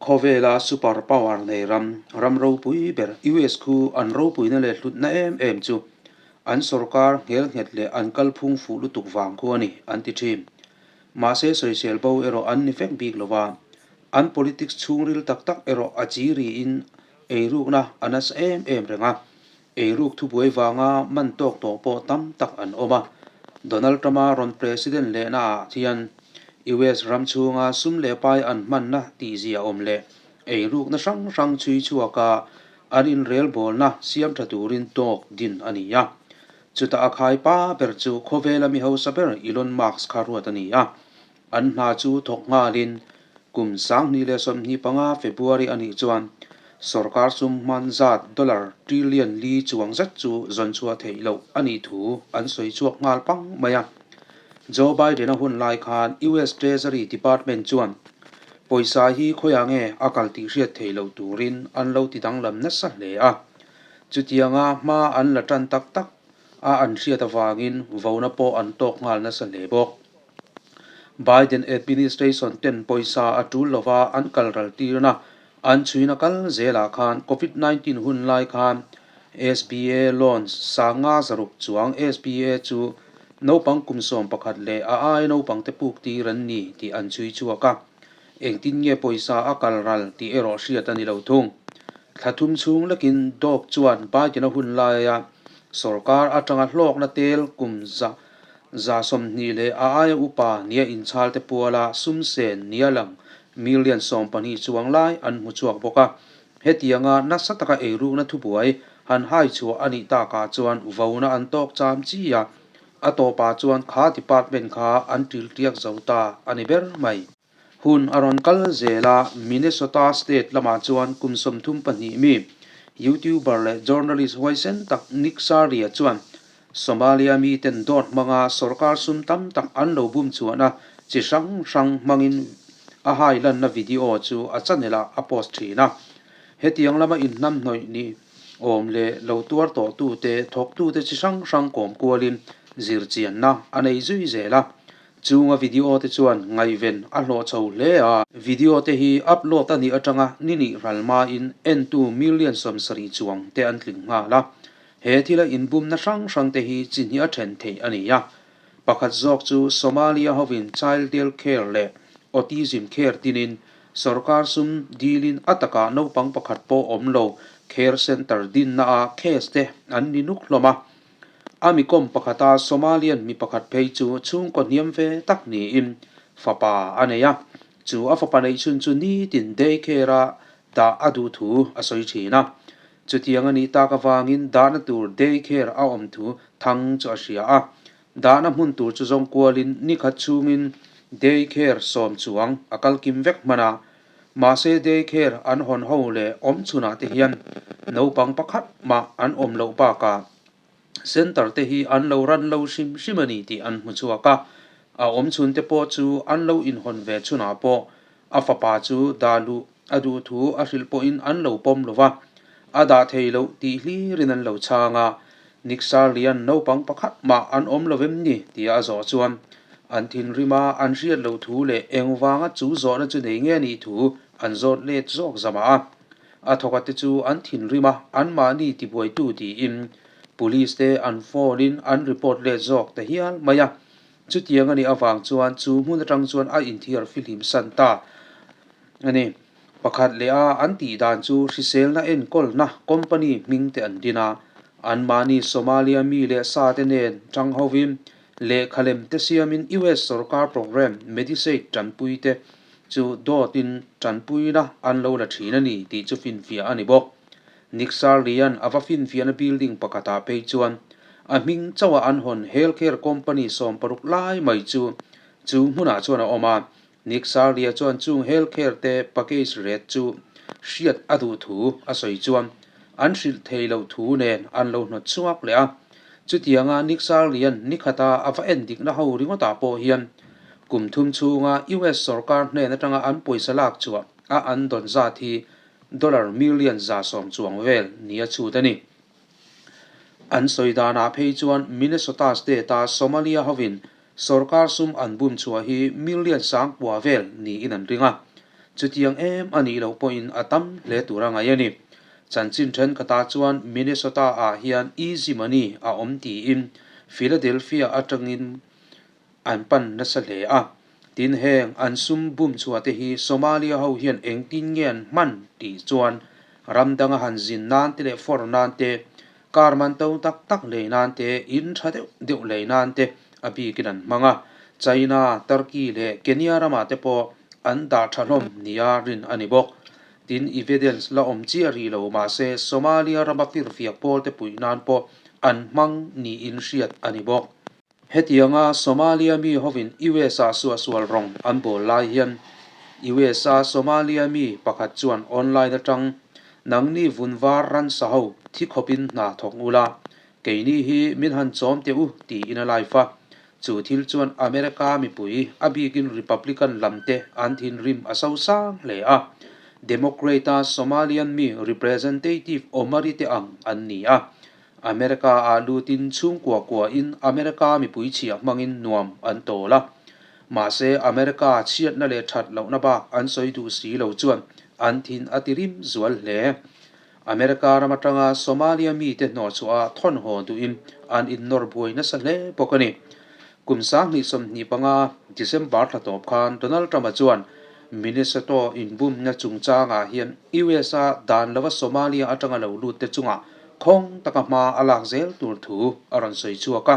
Khawvela super power nei ram, ram ropui ber US khu an ropuina leh hlutna em em chu an sorkar nghelnghet leh an kalphung fuh lutuk vang khu a ni, an ti thin. Mahse sawisel bo erawh an ni vek bik lo va, an politics chhungril tak tak erawh a chi riin eirukna a nasa em em reng a. Eiruk thubuai vanga man tawk tawh pawh tam tak an awm a. Donald Trump-a rawn president lehna ah hian US ram chhunga sum leh pai an hmanna tihzia awm leh eirukna hrang hrang chhui chhuaka an inrelbawlna siam tha turin tawk din a ni a. Chutah a khai pa ber chu khawvela mi hausa ber Elon Musk kha ruat a ni a. An hna chu thawk nghalin kum 2025 February a nih chuan sorkar sum hman zat dollar trillion li chuang zet chu zawn chhuah theih loh a nih thu an sawi chhuak nghal pang mai a. Joe Biden-a hun lai khan US Treasury Department chuan pawisa hi khawiah nge a kal tih hriat theih loh turin an lo ti danglam nasa hle a. Chutianga hma an la tan tak tak a an hriat avangin vona pawh an tawk nghal nasa hle bawk. Biden administration ten pawisa a tul lova an kal ral tirna an chhuina kal zelah khan Covid 19 hun lai khan SBA loans sanga zaruk chuang SBA chu naupang kum 11 leh a aia naupang te puk tir an ni tih an chhui chhuak a. Engtin nge pawisa a kal ral tih erawh hriat a ni lo thung. Thla thum chhung lekin Dawk chuan Biden-a hun laia sorkar atanga hlawkna tel kum za 20 leh a aia upa nia inchhal te puala sum sen nia lang million 12 chuang lai an hmu chhuak bawk a. Hetianga nasa taka eirukna thubuai han hai chhuah a nih takah chuan vona an tawk cham chi a, a tawpah chuan kha department kha an ṭilṭiak zo ta a ni ber mai. Hun a rawn kal zel a, Minnesota state lamah chuan kum 32 mi YouTuber leh journalist huaisen tak Nick Saria chuan Somalia miten dawt hmanga sorkar sum tam tak an lo bum chuahna chi hrang hrang hmangin a hailanna video chu a channel-ah a post thin a. Hetiang lama inhnamhnawih ni awm leh lo tuar tawhtute thawktute chi hrang hrang kawm kualin zirchianna a nei zui zel a. Chunga video te chuan ngaihven a hlawh chho hle a. Video te hi upload a nih atanga ni nih ral hmain entu million 70 chuang te an tling nghal a. He thila inbumna hrang hrang te hi chi hnih a then theih a ni a. Pakhat zawk chu Somalia hovin child care leh autism care tinin sorkar sum dilin a takah naupang pakhat pawh awm lo care center dinna a case te an ni nuk hlawm a. A mi kawm pakhata Somalian mi pakhat phei chu chhungkaw hniam ve tak niin fapa a nei a. Chu a fapa neih chhun chu nitin day care a dah a duh thu a sawi thin a. Chutiang a nih tak avangin dahna tur day care a awm thu thang chu a hria a. Dahna hmun tur chu zawng kualin nikhat chhungin day care 10 chuang a kal kim vek hman a. Mahse day care an hawn ho leh awm chhunah te hian naupang pakhat mah an awm loh bakah center te hi an lo ran lo hrim hrim a ni tih an hmu chhuak a. A awm chhun te pawh chu an lo inhawn ve chhunah pawh a fapa chu dah luh a duh thu a hrilh pawhin an lo pawm lo va, a dah thei loh tih hlirin an lo chhang a. Nick Sarlian naupang pakhat mah an awm lo vem ni tia a zawh chuan an thinrim a, an hriat loh thu leh engvanga chu zawhna chu nei nge nih thu an zawt let zawk zamah a. A thawka te chu an thinrim a, anmahni tibuaitu tiin police te an phone in an report let zawk ta hial mai a. Chutiang a nih avang chuan chu hmun atang chuan a inthiar fihlim san ta a ni. Pakhat leh a an tih dan chu hriselna enkawlna company hming te an din a, anmahni Somalia mi leh sa te nen tang hovin lehkhalem te siamin US sorkar program Medisaid tanpui te chu dawtin tanpuina an lo la thin a ni tih chu finfiah a ni bawk. Nick Sarlian a va finfiahna building pakhatah phei chuan a hming chauha an hawn healthcare company 60 lai mai chu chu hmunah chuan a awm a. Nick Sarlia chuan chung healthcare te package rate chu hriat a duh thu a sawi chuan an hrilh thei loh thu nen an lo hnawt chhuak leh a. Chutianga Nick Sarlian nikhata a va en dikna ho ringawtah pawh hian kum thum chhunga US sorkar hnen atanga an pawisa lak chhuah a an dawn zat hi dollar million 110 chuang vel ni a chhut a ni. An sawi danah phei chuan Minnesota state-a Somalia hovin sorkar sum an bum chhuah hi million 9,000 vel niin an ring a. Chutiang em a nih loh pawhin a tam hle tur a ngaih a ni. Chanchin thenkhatah chuan Minnesota-ah hian easy money a awm tiin Philadelphia atangin an pan nasa hle a. Tin heng an sum bum chhuah te hi Somalia ho hian engtin nge an hman tih chuan ram danga han zin nan te leh fawr nan te, car man to tak tak lei nan te, in tha deuh deuh lei nan te a bikin an hmang a. China, Turkey leh Kenya ramah te pawh an dah tha hlawm nia rin a ni bawk. Tin evidence la awm chiah rih lo mahse Somalia rama firfiak pawl te puih nan pawh an hmang niin hriat a ni bawk. Hetianga Somalia mi hovin US-ah suahsual rawng an bawl lai hian US-a Somalia mi pakhat chuan online atang nangni vun var ransa ho thi khawpin hna thawk ula, keini hi min han chawm teh u tiin a live a. Chu thil chuan America mipui, a bikin Republican lamte an thinrim a sosang hle a. Democrat-a Somalian mi Representative Omari te ang an ni a. America ah lutin chhungkua kuahin America mipui chhiah hmangin nuam an tawl a. Mahse America chhiatna leh that lohna bak an sawi duh si lo chuan an thin a ti rim zual hle. America ram atanga Somalia mite hnawhchhuah a thawn haw duhin an innawr buai nasa hle bawk a ni. Kum 2025 December thla tawp khan Donald Trump-a chuan Minnesota inbumna chungchangah hian US-a dan lova Somalia atanga lo lutte chungah khawng taka hma a lak zel tur thu a rawn sawi chhuak a.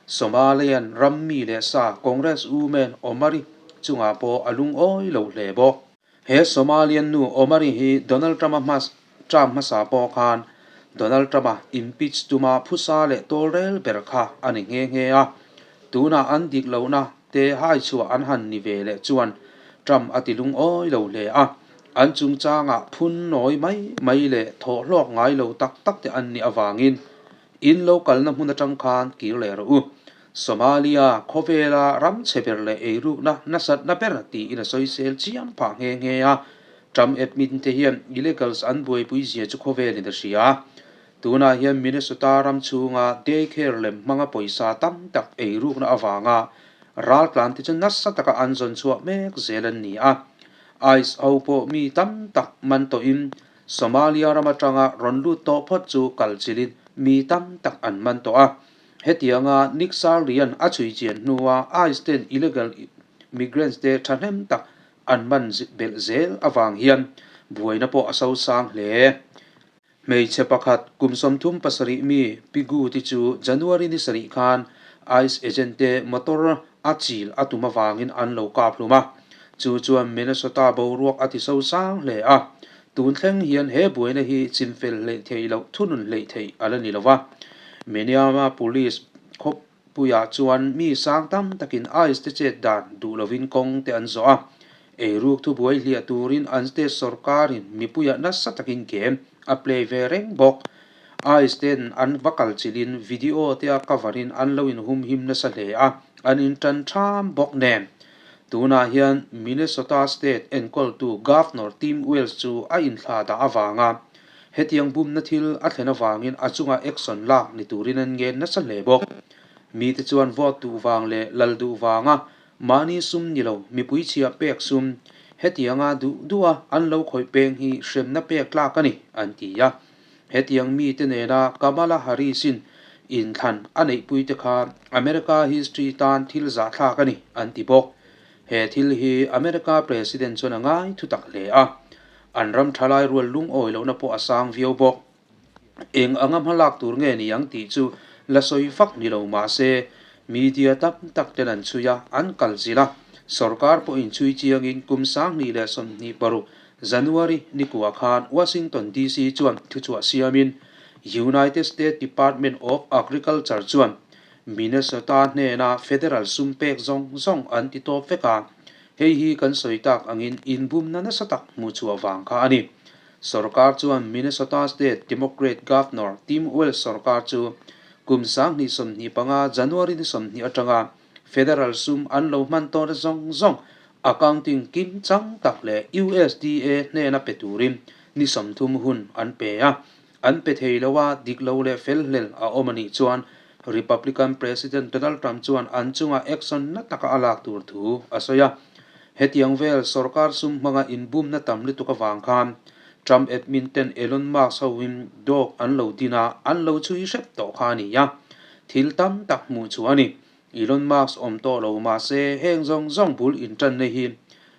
Somalian ram mi leh sa Congress woman Omari chungah pawh a lungawi lo hle bawk. He Somalian nu Omari hi Donald Trump-a hma term hmasa pawh khan Donald Trump-a impeach tuma phusa leh tawlrel ber kha a ni nghe nghe a. Tunah an dik lohna te hai chhuah an han ni ve leh chuan Trump a ti lungawi lo hle a. An chungchangah phun nawi mai mai leh thawh hlawk ngai lo tak tak te an nih avangin in lo kalna hmun atang khan kir leh rawh u. Somalia khawvela ram chhe ber leh eirukna nasatna ber tiin a sawisel chiam phah nghe nghe a. Trump admin te hian illegals an buaipui zia chu khawvelin a hria. Tunah hian Minnesota ram chhunga daycare lem hmanga pawisa tam tak eirukna avanga raltlan te chu nasa taka an zawn chhuah mek zel an ni a. Ice ho pawh mi tam tak man tawhin Somalia ram atanga rawn lut tawh phawt chu kal chilhin mi tam tak an man tawh a. Hetianga Nick Sarlian a chhui chian hnua ice ten illegal migrants te thahnem tak an man belh zel avang hian buaina pawh a sosang hle. Hmeichhe pakhat kum 37 mi Pigu te chu January ni sarih khan ice agent te motor a chil a tum avangin an lo kap hlum a. Chu chuan Minnesota boruak a ti sosang hle a. Tun thleng hian he buaina hi chimfel hleih theih loh thunun hleih theih a la ni lo va. Minneapolis Police khawpuiah chuan mi sang tam takin ice te chet dan duh lovin kawng te an zawh a. Eiruk thubuai hliah turin an state sorkarin mipuiah nasa takin game a play ve reng bawk. Ice ten an va kal chilhin video te a cover in an lo inhumhim nasa hle a, an intan ṭham bawk nen. Tunah hian Minnesota state enkawltu Governor Tim Walz chu a inthla dah avanga hetiang bumna thil a thlen avangin a chunga action lak ni turin an ngen nasa hle bawk. Mite chuan vote duh vang leh lal duh vanga mahni sum ni lo mipui chhia pek sum hetianga duh duha an lo khawih peng hi hremna pek tlak a ni, an ti a. Hetiang mite nena Kamala Harris-in inthlan a neihpui te kha America history tan thil zahthlak a ni, an ti bawk. He thil hi America President chuan a ngai thutak hle a, an ram thalai rual lungawi lohna pawh a sang viau bawk. Eng anga hmalak tur nge ni ang tih chu la sawi fak ni lo mah se, media tam tak ten an chhui a, an kal zilh a. Sorkar pawhin chhui chiangin kum 2026 January nikua khan Washington DC chuan thuchhuah siamin United States Department of Agriculture chuan Minnesota hnena federal sum pek zawng zawng an ti tawp vek a, hei hi kan sawi tak angin inbumna nasa tak hmuhchhuah vang kha a ni. Sorkar chuan Minnesota State Democrat Governor Tim Walz sorkar chu kum 2025 January ni 20 atanga federal sum an lo hman tawhna zawng zawng accounting kim chang tak leh USDA hnena pe turin ni 30 hun an pe a. An pe thei lo a, dik lo leh fel hlel a awm a nih chuan Republican President Donald Trump chuan an chunga action na taka a lak tur thu a sawi a. Hetiang vel sorkar sum hmanga inbumna tam lutuk avang khan Trump admin ten Elon Musk hoin dawk an lo din a, an lo chhui hrep tawh kha a ni a. Thil tam tak hmuh chu a ni. Elon Musk awm tawh lo mahse heng zawng zawng bul intanna hi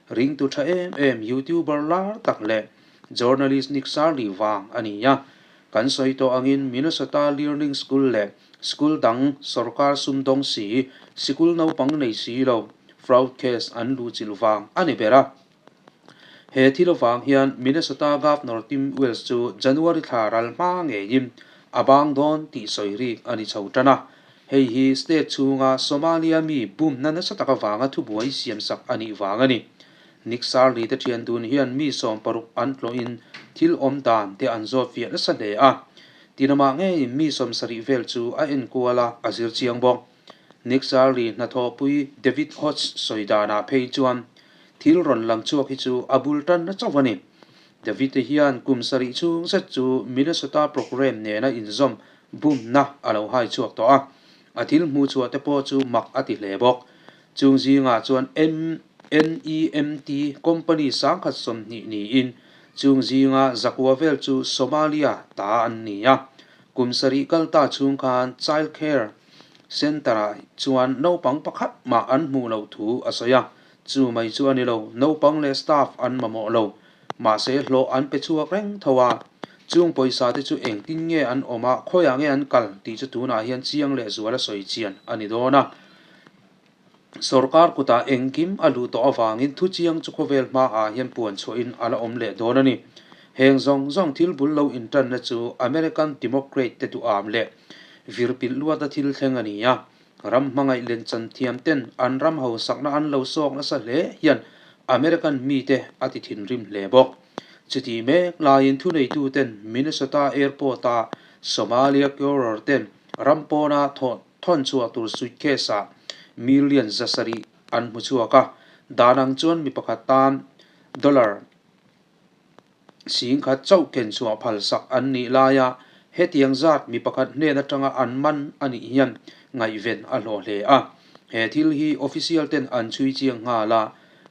ringtu tha em em YouTuber lar tak leh journalist Nick Sarli vang a ni a. Kan sawi tawh angin Minnesota Learning School leh school dang sorkar sumdawng si, sikul naupang nei si lo fraud case an luhchilh vang a ni ber a. He thil avang hian Minnesota Governor Tim Walz chu January thla ral hma ngeiin a bang dawn tih sawi rik a ni chho tan a. Hei hi state chhunga Somalia mi bumna nasa tak avanga thubuai siamsak a nih vang a ni. Nick Sarli te thian dun hian mi 60 an tlawhin thil awm dan te an zawt fiah nasa hle a. Tinamah ngeiin mi 70 vel chu a enkual a, a zir chiang bawk. Nick Sarli hnathawhpui David Hodge sawi danah phei chuan thil rawn lang chhuak hi chu a bul tanna chauh a ni. David-a hian kum sarih chhung zet chu Minnesota program nena inzawm bumna a lo hai chhuak tawh a, a thil hmuh chhuah te pawh chu mak a ti hle bawk. Chung zingah chuan NEMT company 1020 niin chung zinga zakua vel chu Somalia ta an ni a. Kum sarih kal ta chhung khan Child Care Centre-ah chuan naupang pakhat mah an hmuh loh thu a sawi a. Chu mai chu a ni lo, naupang leh staff an mamawh lo. Mahse hlawh an pe chhuak reng tho a. Chung pawisa te chu engtin nge an awm a, khawiah nge an kal tih chu tunah hian chiang leh zual a sawi chian a ni dawn a. Sorkar kutah engkim a luh tawh avangin thuchiang chu khawvel hmaah hian puan chhuahin a la awm leh dawn a ni. Heng zawng zawng thil bul lo intanna chu American Democrat te duham leh virpilh luata thil thleng a ni a. Ram hmangaih lenchan thiam ten an ram hausakna an lo sawk nasa hle hian American mite a ti thinrim hle bawk. Chuti mek laiin thuneitu ten Minnesota Airport-a Somalia courier ten ram pawna thawh Thawn chhuah tur suitcase-ah million 700 an hmu chhuak a, dan ang chuan mi pakhat tan dollar 10,000 chauh ken chhuah phalsak an nih laia hetiang zat mi pakhat hnen atanga an man a nih hian ngaihven a hlawh hle a. He thil hi official ten an chhui chiang nghal a,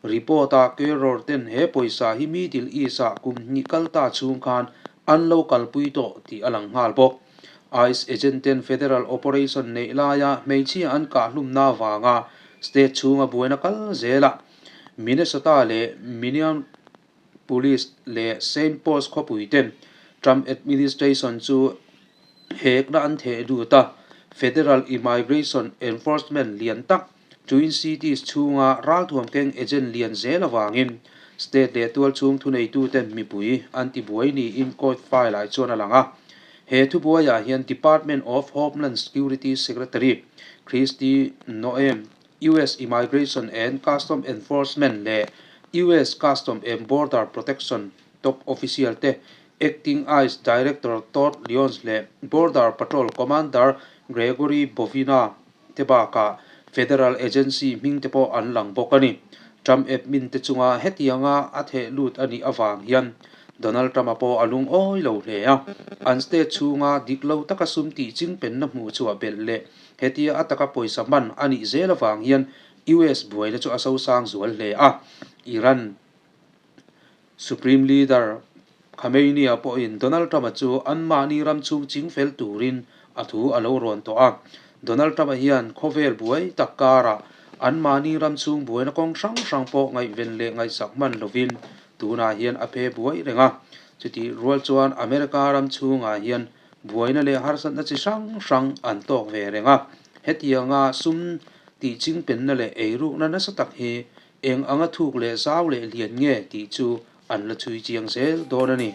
report-a Kerror ten he pawisa hi Middle East-ah kum hnih kal ta chhung khan an lo kalpui tawh tih a lang nghal bawk. ICE agent ten federal operation neih laia hmeichhia an kahhlumna avanga state chhunga buaina kal zela Minnesota leh Minneapolis leh Saint Paul's khawpui ten Trump administration chu hekna an theh lut a, federal immigration enforcement lian tak Twin Cities chhunga ralthuam keng agent lian zel avangin state leh tualchhung thuneituten mipui an tibuai niin court file-ah chuan a lang a. He thubuaiah hian Department of Homeland Security Secretary Kristi Noem, US Immigration and Custom Enforcement leh US Custom and Border Protection top official te, Acting ICE Director Todd Lyons leh Border Patrol Commander Gregory Bovina te bakah Federal Agency hming te pawh an lang bawk a ni. Trump admin te chunga hetianga a theh lut a nih avang hian Donald Trump-a pawh a lungawi lo hle a, an state chhunga dik lo taka sum tih chingpenna hmuh chhuah belh leh hetia a taka pawisa hman a nih zel avang hian US buaina chu a sosang zual hle a. Iran Supreme Leader Khamenei-a pawhin Donald Trump-a chu anmahni ram chhung ching fel turin a thu a lo rawn tawh a. Donald Trump-a hian khawvel buai tak karah anmahni ram chhung buaina kawng hrang hrang pawh ngaihven leh ngaihsak hman lovin tunah hian a phe buai reng a. Chutih rual chuan America ram chhungah hian buaina leh harsatna chi hrang hrang an tawk ve reng a. Hetianga sum tihchingpenna leh eirukna nasa tak hi Eng anga thuk leh zau leh lian nge tih chu an la chhui chiang zel dawn a ni.